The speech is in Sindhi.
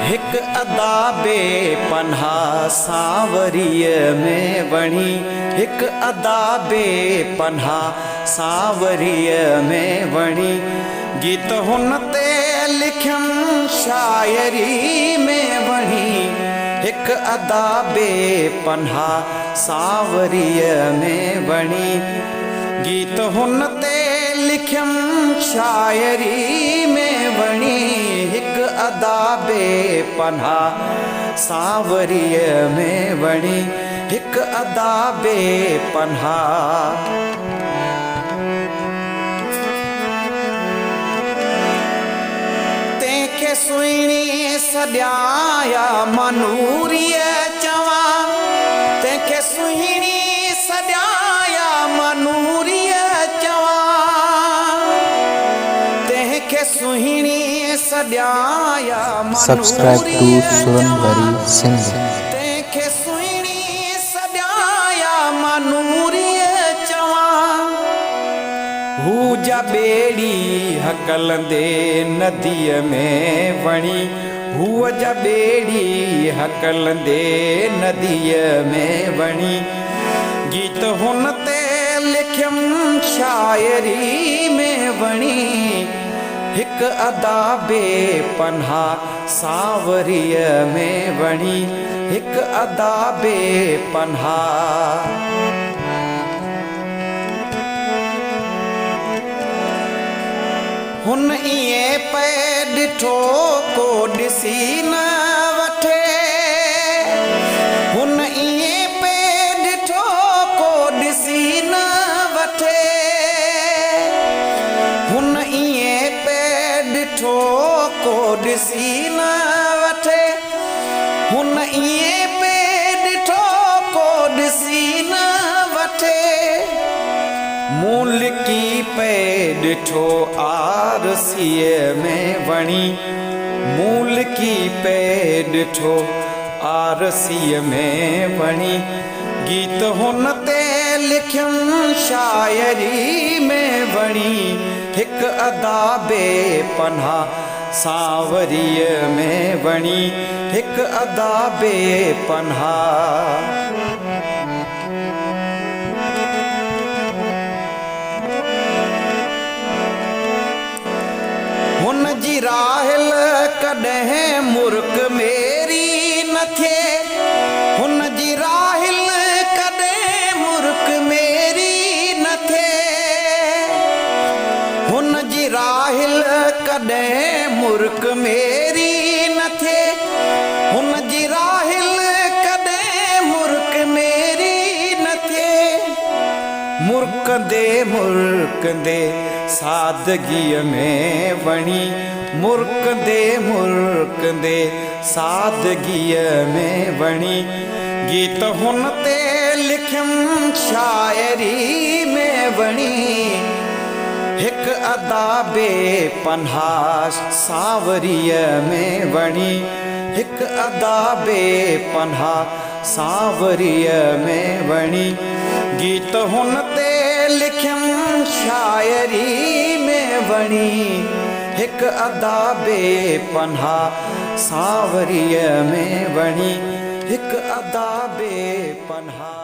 هڪ ادا بي پناهه سانوريء ۾ وڻي، هڪ ادا بي پناهه سانوريء ۾ وڻي، گيت هن تي لکيم شاعري ۾ وڻي، هڪ ادا بي پناهه سانوريء ۾ وڻي، گيت هن تي لکيم شاعري ۾ وڻي، هڪ ادا بي پناهه سانوريء ۾ وڻي، هڪ ادا بي پناهه. تنهن کي سهڻي سڏيان يا مان نوريء چوان، تنهن کي سهڻي سڏيان يا مان نوريء چوان، تنهن کي سهڻي سڏيان يا مان Subscribe to نوريء سرن ڀري چوان، سنڌ. تنهن کي سهڻي سڏيان يا مان نوريء چوان. هو جا ٻيڙي هڪلندي نديء ۾ وڻي، هوء جا ٻيڙي هڪلندي نديء ۾ وڻي. گيت هن تي لکيم شاعري ۾ وڻي، هڪ ادا بي پناهه سانوريء ۾ وڻي، هڪ ادا بي پناهه. هن ائين پئي ڏٺو ڪو ڏسي نه وٺي. هن ائين پئي ڏٺو ڪو ڏسي نه وٺي. هن ائين پئي ڏٺو ڪو ڏسي نه وٺي. هن ائين پئي ڏٺو ڪو ڏسي نه وٺي. مون لڪي پئي ڏٺو آرسيء ۾ وڻي. مون لڪي پئي ڏٺو آرسيء ۾ وڻي. گيت هن تي لکيم شاعري ۾ وڻي. هڪ ادا بي پناهه سانوريء ۾ وڻي. هڪ ادا بي پناهه. هن جي راحل ڪڏهن مرڪ ميري نه ٿئي، هن جي راحل ڪڏهن مرڪ ميري نه ٿئي، هن جي راحل ڪڏهن مرڪ ميري نه ٿئي، هن جي راحل ڪڏهن مرڪ ميري نه ٿئي. مرڪندي مرڪندي سادگيء ۾ وڻي، مرڪندي مرڪندي سادگيء ۾ وڻي. گيت هن تي لکيم شاعري ۾ وڻي. هڪ ادا بي پناهه سانوريء ۾ وڻي، هڪ ادا بي پناهه سانوريء ۾ وڻي. گيت هن تي لکيم شاعري ۾ وڻي، هڪ ادا بي پناهه سانوريء ۾ وڻي، هڪ ادا بي پناهه.